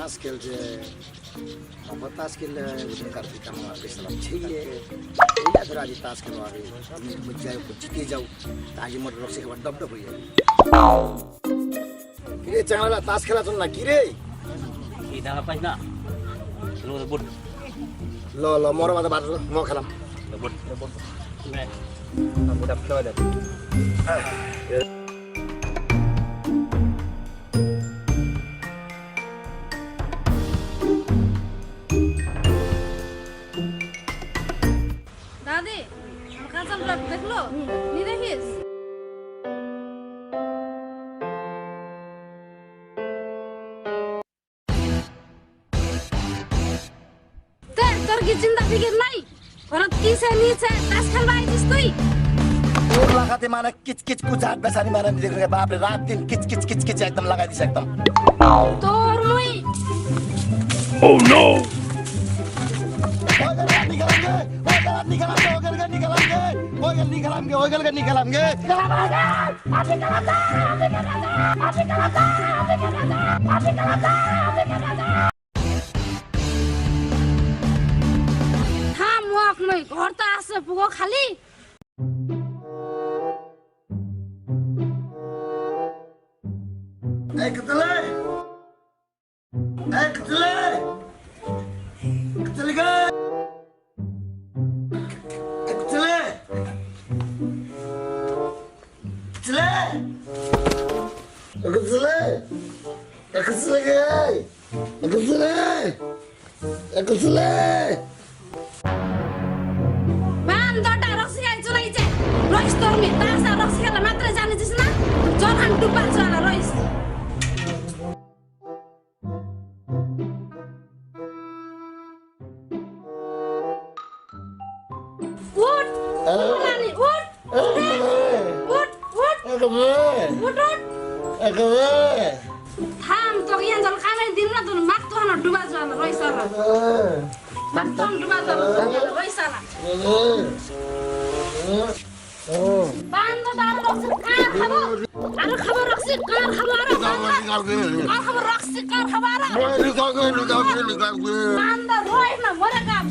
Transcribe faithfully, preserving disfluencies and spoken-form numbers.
तास खेल्छ। अब तास खेल्ने उठुन कर दिका म बेसला छिए। इला दुरा दि तास खेल्नु आबे। मु जिते जाउ। ताजी मोर रक्सी खेल्नु डबडब हुइए। किरे चाङला तास खेल्छन् ना किरे? कि दाना पाइस ना। लो बुट। लो लो मोर माता बात म खेलाम। लो बुट। लो बुट। मैं। हम बुट खेल्नु। दादी, हम काजल रख देख्लो, नि देखिस? ते, तोर कि चिन्ता फिकिर नाइ? घरत किसे निसे तास खेल्बा आइछिस तुइ? तोर लागाते माने किचकिच कुचाट बेसारी माने नि देख्नु के बाप रे, रात दिन किचकिच किचकिच एकदम लगाइदिस एकदम। तोर मुइ। Oh no! ओगेल निकालाम गे, ओगेल निकालाम गे, ओगेल निकालाम गे, ओगेल निकालाम गे। थाम वाक, मै घर त आसे पुगो खाली। ए, कतले? ए, कतले? कतले गे? ए, कतले? कतले? ए, कतले? ए, कतले गे? ए, कतले? ए, कतले? बान दटा रक्सी खाइ चुलाइछे। रइस तोर मि, तासा रक्सी खेला मात्रै जानिछिस ना? जरहान डुब्बा चुवाला रइस। उठ, ए? उठ रानी, उठ। ए, उठ, उठ। ए, कतले? उठ, उठ। ए, कतले? थाम, तोक यान जल खाने दिन ना, तोन माक तोन डुब्बा चुवाला रइस आला। ए। माक तोन डुब्बा चुवाला रइस आला। ए। बान दटा रक्सी काँ खाबो? आरो खाबो रक्सी, काँ खाबो आरो? काँ खाबो रक्सी, काँ खाबो आरो? बान दटा रइस ना मरे काम।